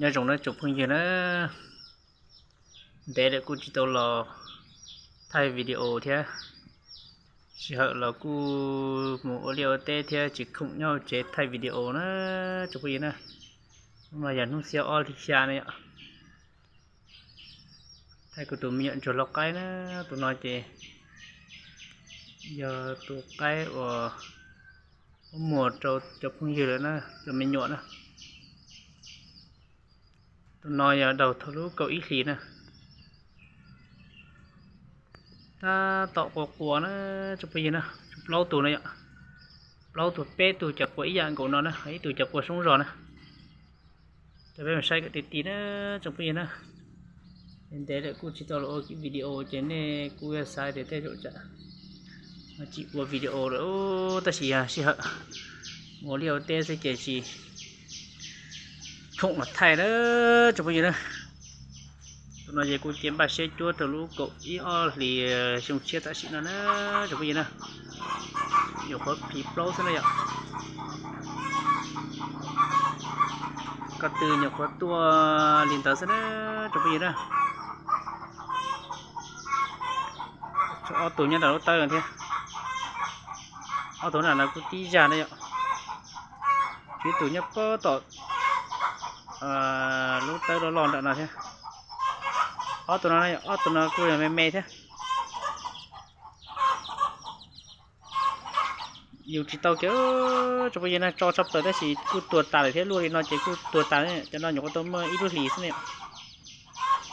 Nyob zoo nawb tsoom phooj ywg na, ntev lawm kuj tsis tau los thaij video thiab, sij hawm los kuj mus ua liaj ua teb thiab tsis khoom nyob hauv tsev thaij video na tsoom phooj ywg na. Hnub no yog hnub xiab ob hli xya na yom. Thaij kuv tus me nyuam ntsuag lau qaib na, tus no ces yog tus qaib uas muag rau cov phooj ywg lawm na, cov me nyuam na. Tus no yog daug thaum lub kaum ib hlis na. Tab tom quas quas na tsoom phooj ywg na, plaub tug na yom. Plaub tug peb tug cov quas ib yam nkaus no na, ib tug cov quas soob zog na. Cov peb mus saib kom ti ti na tsoom phooj ywg na. Ntev lawm kuj tsis tau los ua video ces nej kuj yog xav tias tej zaum tsam tsis ua video lawm, tab sis yog sij hawm mus ua liaj ua teb xwb ces tsis khoom los thaij na tsoom phooj ywg na. Tus no ces kuj cia npaj siab cuab rau lub kaum ib ob hlis xyoo tshiab tam sim no na tsoom phooj ywg na. Nyuam qhuav phim plaub xwb na yom. Ko tw nyuam qhuav tuaj li ntawd xwb na tsoom phooj ywg na. Tshuav ob tug nyob ntawm lub tawb thiab. Ob tug nram no kuj tib zaj na yom. Tshuav ib tug nyob pob tom lub tawb loj loj nram no thiab. Ob tug no, ob tug no kuj yog me me thiab. Yus tsis tau kiag tsoom phooj ywg na, tso tshaj plaws tab sis kuj tuag tas lawm thiab, luaj li no ces kuj tuag tas. Cov no nyuam qhuav tau muaj ib lub hlis xwb ne,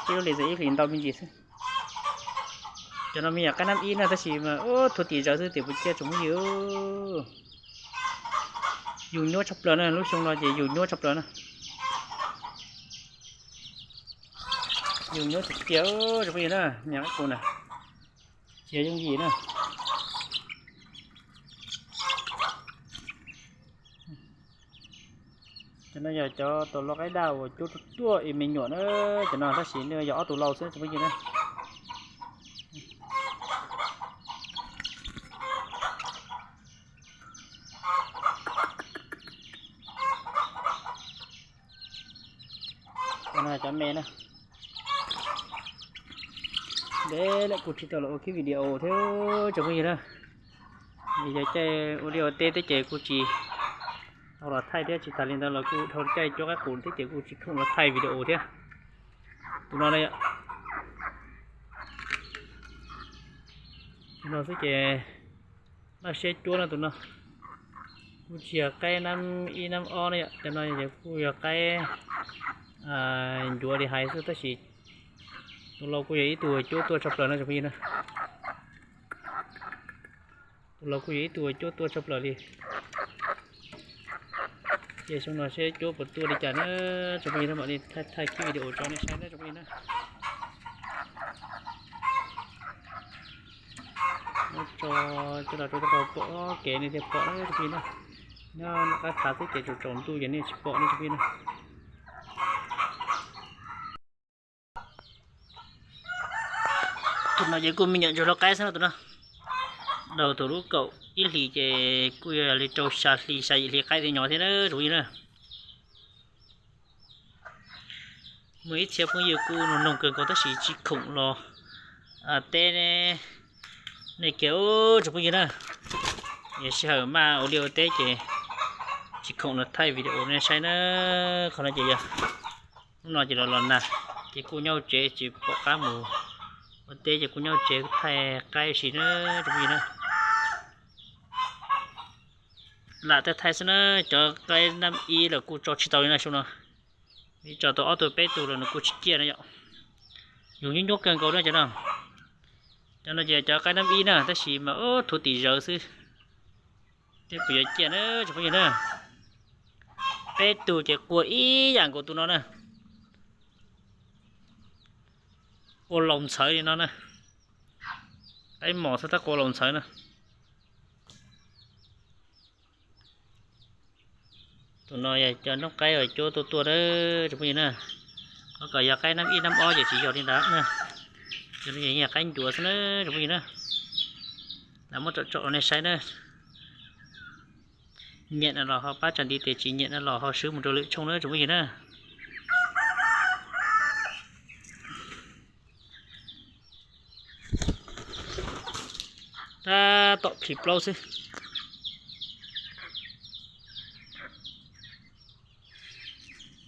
ib lub hlis txawm ib hlis ntau me ntsis xwb. Cov no me nyuam qaib nab ib na tab sis mas thuav tim zawv xwb tias puas ciaj tsoom phooj ywg. Yus nyuaj tshaj plaws na, lub xyoo no ces yus nyuaj tshaj plaws na. Yus nyuaj tiag tiag tsoom phooj ywg na, me nyuam qaib qus na. Tsis yooj yim na. Cov no yog cov tus lau qaib daj uas cuab tuaj tuaj ib me nyuam na, cov no tab sis nws yog ob tug lau xwb tsoom phooj ywg na. Cov no cov me na. Ntev lawm kuj tsis tau los ua kiag video thiab tsoom phooj ywg na. Yog caij ua liaj ua teb thiab ces kuj tsis tau los thaij thiab, tsis tas li ntawd los kuj dhau caij cuab qaib qus thiab ces kuj tsis khoom los thaij video thiab. Tus no na yom, tus no xwb ces npaj siab cuab no, tus no kuj tsis yog qaib nab ib nab ob na yom, cov no kuj yog qaib ncuav li hais xwb tab sis tus lau kuj yog ib tug cuab tuaj tshaj plaws no tsoom phooj ywg na. Tus lau kuj yog ib tug cuab tuaj tshaj plaws li. Ces xyoo no seb cuab puas tuaj li cas na tsoom phooj ywg na, mam li thaij kiag video tso nej saib na tsoom phooj ywg na. Muab tso coj los rau pom kev nej thiaj pom na tsoom phooj ywg na. Nyob nram qab phav xwb ces tsaus tsaus ntuj ces nej tsis pom na tsoom phooj ywg na. Tus no ces kuj me nyuam ntsuag lau qaib xwb no tus no. Daug thaum lub kaum ib hlis ces kuj yog li rau xya hli xya yim hli qaib thiab nyob thiab na tsoom phooj ywg na. Muaj ib txhia phooj ywg kuj noog kawg nkaus tab sis tsis khoom los teb nej kiag tsoom phooj ywg na. Yog sij hawm maj ua liaj ua teb ces tsis khoom los thaij video nej saib na. Qhov no ces yog hnub no ces los los nag ces kuj nyob hauv tsev tsis pom qab mus ua teb ces kuj nyob hauv tsev thaij qaib si na tsoom phooj ywg na. Lam thaij thaij xwb na, cov qaib nab ib los kuj tso tsis tau li na xyoo no. Vim tso tau ob tug peb tug los nws kuj tsis ciaj na yom. Yus nyuaj nyuaj kawg nkaus na cov no. Cov no ces cov qaib nab ib na tab sis mas thuav tim zawv xwb. Tej puas yuav ciaj na tsoom phooj ywg na. Peb tug ces qua ib yam nkaus tus no na. Qua laus ntxhawv li no na. Qaib mos xwb tab qua laus ntxhawv na. Tus no yog cov noob qaib uas cuab tuaj tuaj na tsoom phooj ywg na. Qhov kom yog qaib nab ib nab ob ces tsis yog li ntawd na. Cov no yog qaib ncuav xwb na tsoom phooj ywg na. Lam muab tsom tsom nej saib na. Nyiam no los ho pab tsa ntiv tes, tsis nyiam no los ho swb mus rau lwm tshooj na tsoom phooj ywg na. Tab tom plhis plaub xwb.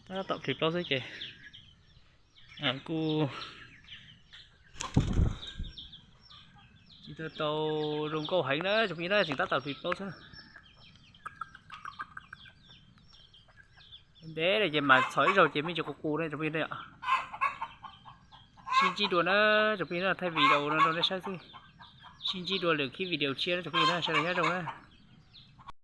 Tab tom plhis plaub xwb ces kuj tsis tau zoo nkauj heev na tsoom phooj ywg na, tseem tab tom plhis plaub xwb. Ntev lawm ces mas txhom ib zaug ces me ntsis qus qus na tsoom phooj ywg na. Sib ntsib dua na tsoom phooj ywg na, thaij video no rau nej saib xwb. Sib ntsib dua lwm khib video tshiab na tsoom phooj ywg na, sawv daws nyob zoo na.